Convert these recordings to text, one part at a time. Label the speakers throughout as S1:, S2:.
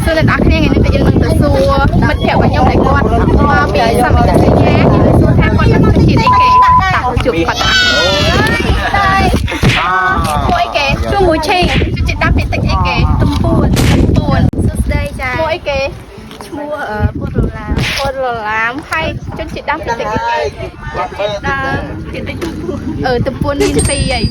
S1: បសួរអ្នកនរគ្នាថ្ងៃនេះតែយើងនឹងទៅសួរមិត្តភក្តិរបស់ខ្ញុំដែលគាត់មកពីសម័យសញ្ញាខ្ញុំទៅសួរថាគាត់នឹងជាតិអីគេតោះជួបគាត់តាឈ្មោះអីគេ
S2: ឈ្មោះមួយឆេង
S1: ជាតិដើមភាគតិចអីគេ
S2: ទំពួន
S1: ទំពួន
S2: សួស្តីចា
S1: ឈ្មោះអីគេ
S2: ឈ្មោះអឺពុទ្ធរឡាម
S1: ពុទ្ធរឡាមហើយជនជាតិដើមភាគតិចអីគេ
S2: ដើមភាគតិចទំពួន
S1: អឺទំពួនមានពីរអី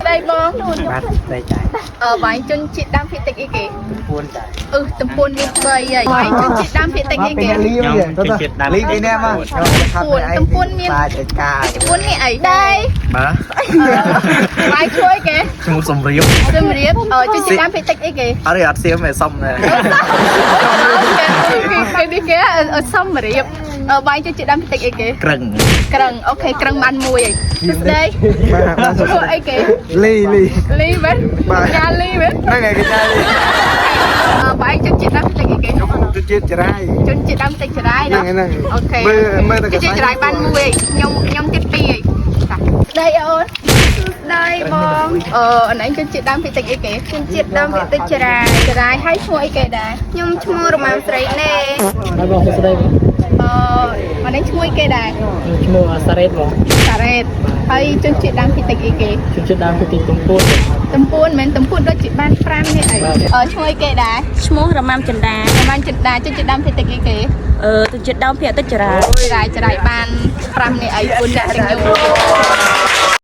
S1: ដីបង
S3: បាទស្ដីចាយ
S1: អឺបាយជនជាតិដើមភាគតិចអីគេ
S3: ទំពួនចាយ
S1: អឺទំពួនមាន3ហើយបាយជនជាតិដើមភាគតិចអីគេ
S3: លី
S4: ខ្ញុំជនជាតិដើម
S3: លីអីនេះមក
S1: ទំពួនមាន
S3: បាទឯកា
S1: ទំពួននេះអីដែរ
S4: បាទ
S1: បាយជួយគេ
S4: ឈ្មោះសំរៀប
S1: សំរៀបអឺជនជាតិដើមភាគតិចអីគេ
S4: អត់ទេអត់សៀមទេសុំដែរ
S1: គេនេះគេសំរៀបអឺបាយជនជាតិដើមភាគតិចអីគេ
S4: ក្រឹង
S1: ក្រឹងអូខេក្រឹងបានមួយអីសួស្ដី
S3: បាទបាទ
S1: ឈ្មោះអីគេ
S3: លីលី
S1: លីមែនញ៉ាលីមែន
S3: ហ្នឹងហើយគេចាយ
S1: អឺបាយជនជាតិដើមភាគតិចអីគេ
S3: ទៅជាតិចរាយ
S1: ជនជាតិដើមតិចចរាយ
S3: ហ្នឹងហ្នឹង
S1: អូខេ
S3: មើលមើលតែ
S1: ជនជាតិចរាយបានមួយខ្ញុំខ្ញុំទៀតពីរអីចាស្ដីអូន
S2: ស្ដីបង
S1: អឺអនឯងជនជាតិដើមភាគតិចអីគេ
S2: ជនជាតិដើមភាគតិចចរាយ
S1: ចរាយហើយឈ្មោះអីគេដែរ
S2: ខ្ញុំឈ្មោះរមាមស្រីណេ
S5: បាទបងសួស្តីបង
S1: អឺអនឯងឈ្មោះអីគេដែរ
S5: ខ្ញុំឈ្មោះសារ៉េតបង
S1: សារ៉េតហើយជនជាតិដើមភាគតិចអីគេ
S5: ជនជាតិដើមភាគតិចទំពួន
S1: ទំពួនមិនមែនទំពួនដូចជាបាន5នេះអីអឺឈ្មោះអីគេដែរ
S6: ឈ្មោះរមាំចិន្តា
S1: ប្រហែលចិន្តាជនជាតិដើមភាគតិចអីគេ
S6: អឺជនជាតិដើមភាគតិចចរា
S1: ចរាយចរាយបាន5នេះអី4អ្នកទាំងយូរ